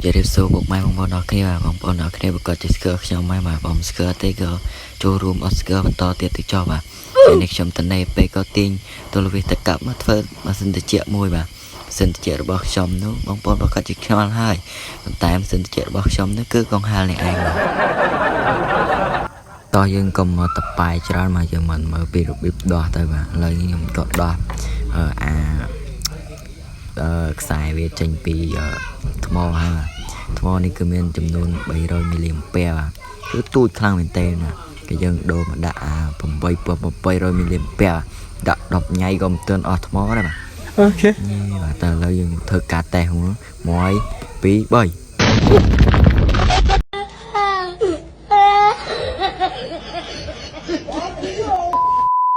ជម្រាបសួរពុកម៉ែបងប្អូនអរគ្នាបាទបងប្អូនអរគ្នាប្រកាសជាស្គាល់ខ្ញុំហើយបាទបងស្គាល់ទេក៏ចូលរួមអត់ស្គាល់បន្តទៀតទៅចុះបាទពេលនេះខ្ញុំតនេពេលក៏ទាញទល់វិតកັບមកធ្វើម៉ាស៊ីនត្រជាក់មួយបាទម៉ាស៊ីនត្រជាក់របស់ខ្ញុំនោះបងប្អូនប្រកាសជាខ្យល់ហើយប៉ុន្តែម៉ាស៊ីនត្រជាក់របស់ខ្ញុំនោះគឺកង្ហាលនេះឯងបាទតោះយើងកុំមកតប៉ែច្រើនមកយើងមកមើលពីរបៀបដោះទៅបាទឥឡូវខ្ញុំក៏ដោះអឺអាអឺខ្សែវាចេញពីថ្មហើយបាទថ្មនេះគឺមានចំនួន300មីលីអាំពែបាទគឺទូចខ្លាំងមែនទែនណាគេយើងដូរមកដាក់អា8800មីលីអាំពែដាក់10ថ្ងៃក៏មិនទាន់អស់ថ្មដែរបាទ Okay. នេះបាទតើឥឡូវយើងធ្វើការតេស្តមួយ1 2 3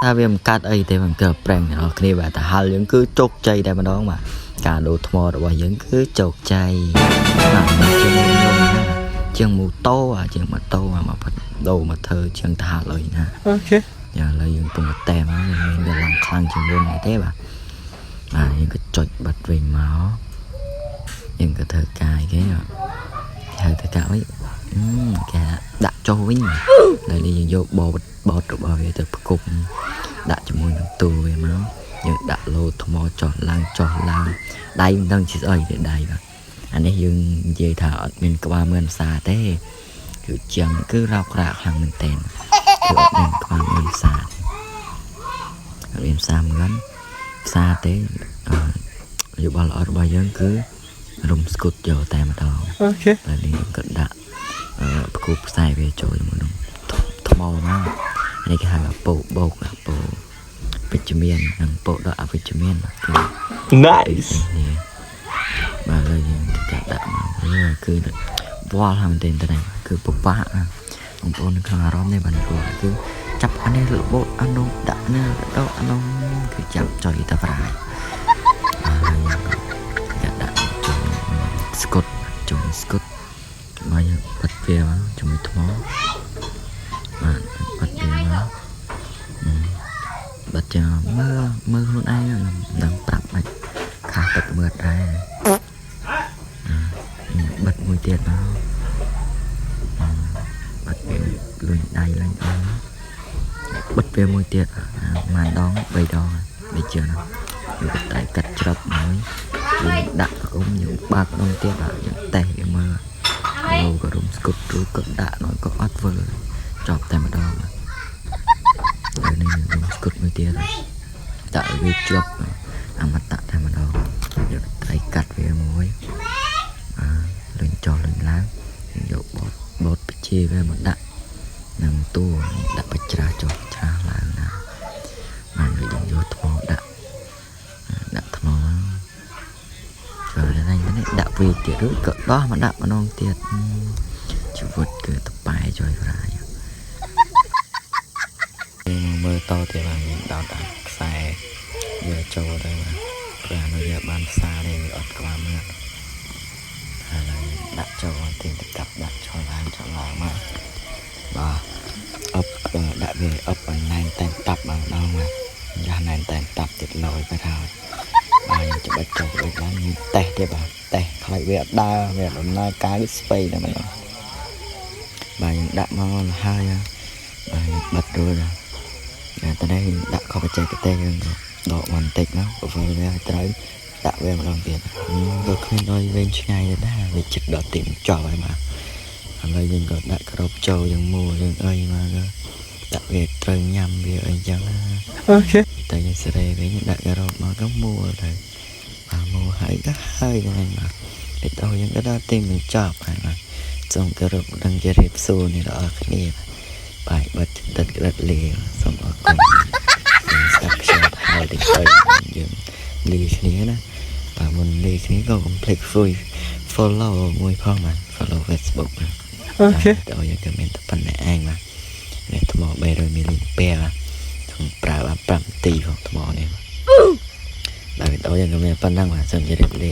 ថាវាមិនកាត់អីទេមិនកើប្រេងអ្នកនរគ្នាបាទតែហាល់យើងគឺជោគជ័យតែម្ដងបាទការដូរថ្មរបស់យើងគឺជោគជ័យបាទជាងខ្ញុំជាងម៉ូតូជាងម៉ូតូមកផិតដូរមកធ្វើជាងទៅហាល់អុយណា Okay. យ៉ាឥឡូវយើងពងតែមកវាមានវាឡើងខ្លាំងជាងមុនអីទេបាទបាទយើងក៏ចុចបិទវិញមកយើងក៏ធ្វើកាយគេបាទគេហៅធ្វើការអីគេដាក់ចុះវិញឥឡូវនេះយើងយកបោតបោតរបស់វាទៅផ្គប់ដាក់ជាមួយនឹងទូវាមកយើងដាក់លោថ្មចុះឡើងចុះឡើងដៃមិនដឹងជាស្អីទេដៃបាទអានេះយើងនិយាយថាអត់មានក្បាលមឿនផ្សារទេគឺជាងគឺរោគរាកខ្លាំងមែនទែនគឺអត់មានក្បាលមឿនផ្សារទេអត់មានផ្សារមឿនផ្សារទេអឺយោបល់ល្អរបស់យើងគឺរុំស្គុតយកតែម្ដង Okay. ហើយនេះយើងក៏ដាក់អឺផ្គូផ្សាយវាចូលជាមួយនឹងថ្មមកនេះគេហៅថាពោបោកពោវិជ្ជមាននិងពោដល់អវិជ្ជមានបាទគឺ Nice. នេះបាទឥឡូវយើងធ្វើការដាក់មកវាគឺវល់ហើយមែនទែនទៅគឺពិបាកណាស់បងប្អូននៅក្នុងអារម្មណ៍នេះបាទគឺចាប់អានេះរបូតអានោះដាក់នេះដកអានោះគឺចាប់ចុយតែប្រាយបាទហើយយើងក៏គេដាក់ចូលស្គុតចូលស្គុតមកយើងបិទវាមកជាមួយថ្មបាទបិទវាមកបិទចាំមើលមើលខ្លួនឯងខ្ញុំមិនដឹងប្រាប់មិនខាសទឹកមើលដែរបិទមួយទៀតមកបិទវាលួញដៃឡើងអស់បិទវាមួយទៀតមួយដង3ដងបីជាងណាយកតែកាត់ច្រឹបមួយយើងដាក់អ៊ំយើងបើកម្ដងទៀតបាទយើងតេស្តវាមើលលោក៏រុំស្គុតរួចក៏ដាក់នោះក៏អត់វិលចប់តែម្ដងបាទហើយនេះរុំស្គុតមួយទៀតដាក់ឲ្យវាជាប់អមតៈតែម្ដងយកត្រីកាត់វាមួយបាទលុញចុះលុញឡើងយើងយកបតបតបជាវាមកដាក់នឹងតួដាក់បច្រាស់ចុះច្រាស់ឡើងណាបាទយើងយកថ្មដាក់ដាក់ថ្មចូលនេះនេះដាក់វាទៀតរួចក៏ដោះមកដាក់ម្ដងទៀតជីវិតគឺតប៉ែចុយប្រាយមកមើលតទៀតបាទយើងដោតអាខ្សែយកចូលទៅបាទព្រោះអានោះវាបានផ្សារទេវាអត់ក្បាលមើលហើយដាក់ចូលទាញទៅកាប់ដាក់ចូលឡើងចូលឡើងមកបាទអប់ដាក់វាអប់ឲ្យណែនតែនតាប់បានម្ដងបាទយ៉ាស់ណែនតែនតាប់ទៀតលយទៅហើយបាទយើងច្បាច់ចុះច្បាច់ឡើងយើងតេស្តទៀតបាទតេស្តខ្លាចវាអត់ដើរវាដំណើរការវាស្វ័យតែម្ដងបាទយើងដាក់មកហើយបាទយើងបិទរួចហើយតែនេះយើងដាក់ខុសបច្ចេកទេសយើងក៏ដកមកបន្តិចមកព្រោះវាឲ្យត្រូវដាក់វាម្ដងទៀតក៏គ្មានឲ្យវែងឆ្ងាយទេដែរវាជិតដល់ទីបញ្ចប់ហើយបាទឥឡូវយើងក៏ដាក់ក្របចូលយើងមួយើងអីមកក៏ដាក់វាត្រូវញ៉ាំវាអីចឹងណា Okay. តែយើងសេរីវិញដាក់ការ៉ុតមកក៏មួទៅបាទមួហើយក៏ហើយហ្នឹងបាទវីដេអូយើងក៏ដល់ទីបញ្ចប់ហើយបាទសូមគោរពដឹងជម្រាបសួរអ្នកទាំងអស់គ្នាបាទបាត់ចិត្តក្រិតលាសូមអរគុណស្ដាប់ខ្ញុំហើយតិចទៅយើងលាគ្នាណាបាទមុនលាគ្នាក៏កុំភ្លេច follow មួយផងបាទ follow Facebook បាទ Okay. តើយើងក៏មានតែប៉ុណ្ណេះឯងបាទនេះថ្ម300មីលីអាំពែបាទខ្ញុំប្រើបាន5នាទីផងថ្មនេះបាទវីដេអូយើងក៏មានប៉ុណ្ណឹងបាទសូមជម្រាបលា